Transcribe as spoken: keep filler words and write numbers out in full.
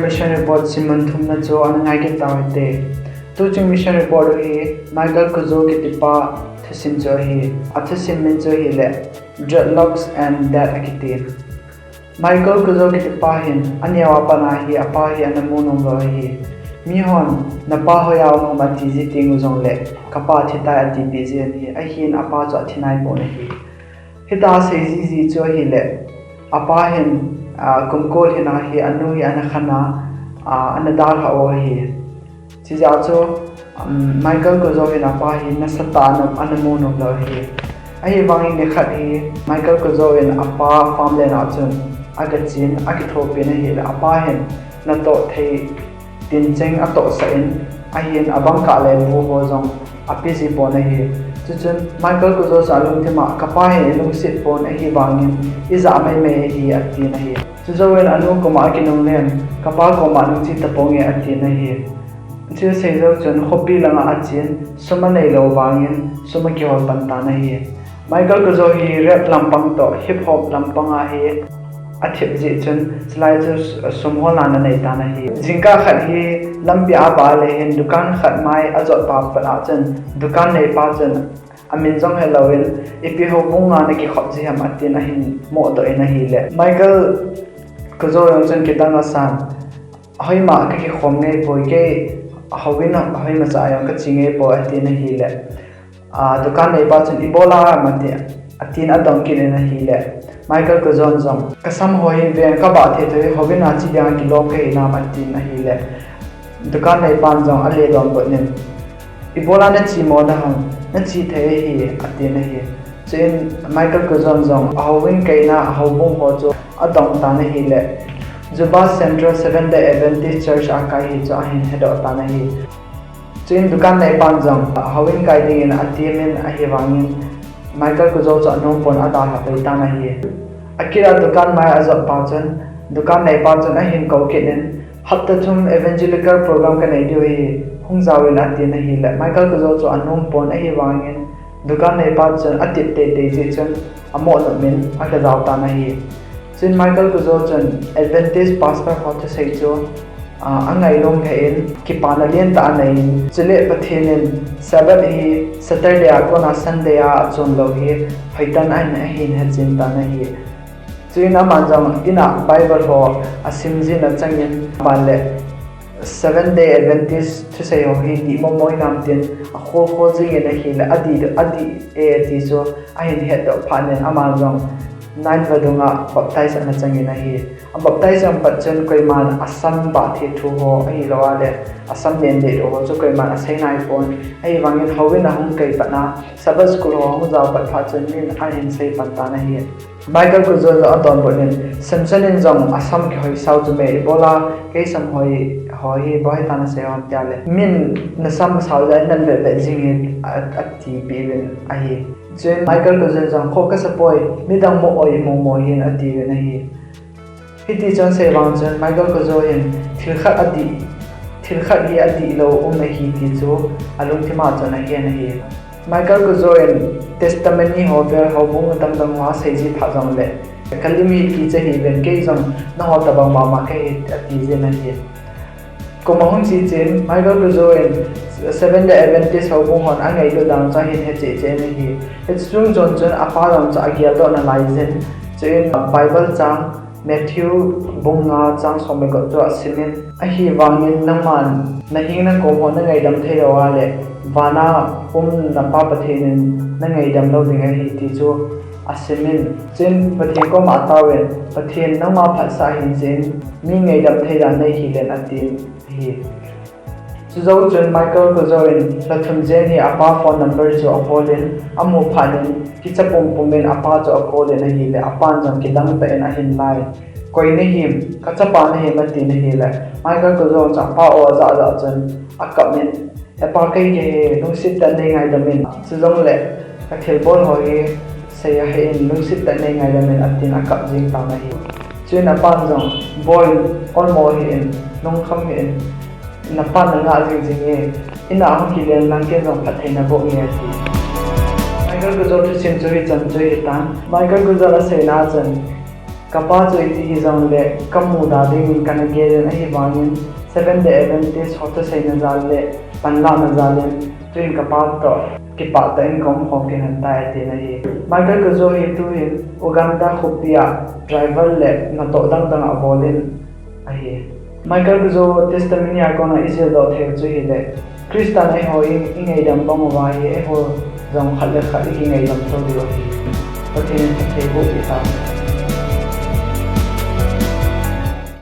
Mission report simmun thumna chu ana ngai kit tau hite. Tuchung mission report u hi Michael Kuzo kitipa thusim chu ahi. Athusim min chu ahile Dreadlocks and Death akiti. Michael Kuzo kitipa hin aneo a pat a hi apa hi ana mu nom lou ahi. Mihon napa hoiya um ham ati ji teng u jongle kapa thitai atipeh jin ahi. Ahin apa chu athi naipon ahi. Hitia asei jiji chu ahile, apa hin, ah, kum ko lhin a hi anu hi ana khan a, ah, ana dalhah u ahi. Chijeh chun, um, Michael Kuzo hin apa hi nasatah a ana, ana mu nom lou ahi. Ahivangin nikhat hi Michael Kuzo in apa farmland a chun agachen, akithopin ahile apa hin natoh thei tincheng atohsah in, ahin abangkah le bu ho jong ape ji pon ahi. Chuchun Michael Kuzo chun alungthim a, kapa hin eilungset pon ahivangin ijah maimai ahi atin ahi. Chujouvin anu koma akinungle in, kapa koma nungche taponge atin ahi. Thil sei jou chun khopi langa achen, sum aneilou vangin sum akihol pan tan ahi. Michael Kuzo hi rape lampang toh hip hop lampang a hi athip jeh chun, chulai chu sum holna anei tan ahi. Jingkah khat hi lampi a aba le hin dukan khat mai ajot pa pat a chun, dukan neipa chun amin jong helouvin, ipi houbung a nakikhop ji ham atin ahin mohdoh in ahile, Michael Kuzo jong chun kidang asan, ahoima kakikhom ngeipoi, kei houin hoimacha a jong kache ngeipoi atin ahile, a, dukan neipa chun ibola ham ati, atin adong kit in ahile, Michael Kuzo jong kasam ho hin veng, kabah thei thei, houin a che dinga kilom kahi nam atin ahile, dukan neipan jong ale donbut in, ibola nache mo da ham, nache thei ahi atin ahi. Chuin Michael Kuzo jong ahouin kaina, ahoubung ho chu adong tan ahile, Juba Central Seventh Day Adventist Church a kai hi chu ahin hedoh tan ahi. Chuin dukan neipan jong houin kai dingin atemin ahivangin Michael Kuzo chu anom pon adalha pai tan ahi. Akit a dukan mai ajot pa chun, dukan neipa chun ahin kou kit in, hapta thum evangelical program kanei diu ahi, hung jaovin atin ahile, Michael Kuzo chu anom pon ahivangin dukan neipa chun atip teitei jeh chun amoh nopin aga jao tan ahi. Chuin Michael Kuzo chun Adventist pastor ho thusei chu, a, angainom lheh in, kipana lentah anei in, chule Pathen in Sabbath hi Saturday a kona Sunday a achon lou hi hoitah in ahin hetchen tan ahi. Chuin aman jong in a Bible ho asim jin achangin, aban le Seventh Day Adventist thusei ho hi dih momo hinam tin akhol khol jingin ahile, adih, adih e ti chu ahin hetdoh phat in aman jong nine vadung a baptize ana changin ahi. Abaptize jong pat chun koiman asam bah thei thu ho ahilou a le asam nen deh lou ho chu koiman asei naipon. Ahivangin houin ahung kai pat a Sabbath school ho ahung jao pat phat chun min ahin sei pan tan ahi. Michael Kuzo jong adonbut in, Samson in jong asam kihoi sao chu me, ibola kei sam hoi ho hi boi hitia nasei ham tia le, min nasam sao jeh a nan vetvet jing e, a, atipeh uvin ahi. Chuin Michael Kuzo jong, kho kasa poi, midang mo oi momo hin atiuvin ahi. Hiti chun asei vang chun Michael Kuzo hin thil khat adih, thil khat hi adihlou um ahi ti chu alungthim a chun ahen ahi. Michael Kuzo in testimony ho vel houbung dangdang ho asei ji phat jongle, kalim hi kicha hih uvin, kei jong nangho tobang mama kahi ati jin ahi. Kum ahung che chen, Michael Kuzo in Seventh Day Adventist houbung hon angailut dan chu ahin he cheh cheh in ahi. Hiche chung chon chun apa jong chu ageldoh nalai jin, chuin Bible chang Matthew bung nga chang som le ko chu asimin, ahivangin nangman naheng nakom ho nangaidam theilou a le, vana um napa Pathen in nangaidam lou ding ahi ti chu asimin, chuin Pathen koma ataovin, Pathen nangma phatsah hih in, mi ngaidam thei dan neihilen atin ahi. Chujou chun Michael Kuzo in lhathum jen hi apa phone number chu abolin, amu phat in kicha pumpum in apa chu akolin ahile, apan jong kidang tah in ahin lai. Koi nahim, kachapa nahim atin ahile, Michael Kuzo chu apa o ajah jah chun akap in, Hepa, kei kahi, lungset tah in neingaidam in. Chujongle kathilbol ho hi seiya hih in, lungset tah in neingaidam in, atin akap jing tan ahi. Chuin apan jong, Boi, olmo hih in, lungkham hih in, napan nangah jing jing e, in a hung kile in lang ken jong phatthei naboh nge ati. Michael Kuzo thusim chu hichan chu hitan. Michael Kuzo in aseina chun, Kapa chu iti hijongle kamuda dingin kana gelin, ahivangin Seventh Day Adventist ho thuseina jal le panlahna jalin tuin kapa toh kipah tah in kaumkhom kit lhon tai, atin ahi. Michael Kuzo hi tuhin Uganda khopi a driver le natoh dangdang a abolin ahi. Michael Kuzo testimony a kona ijildoh theiyu chu hile, Christian eihon ingaidam bang uva hi eiho jong khat le khat ikingaidam thou diu ahi. Pathen in phatthei boh peh tahen.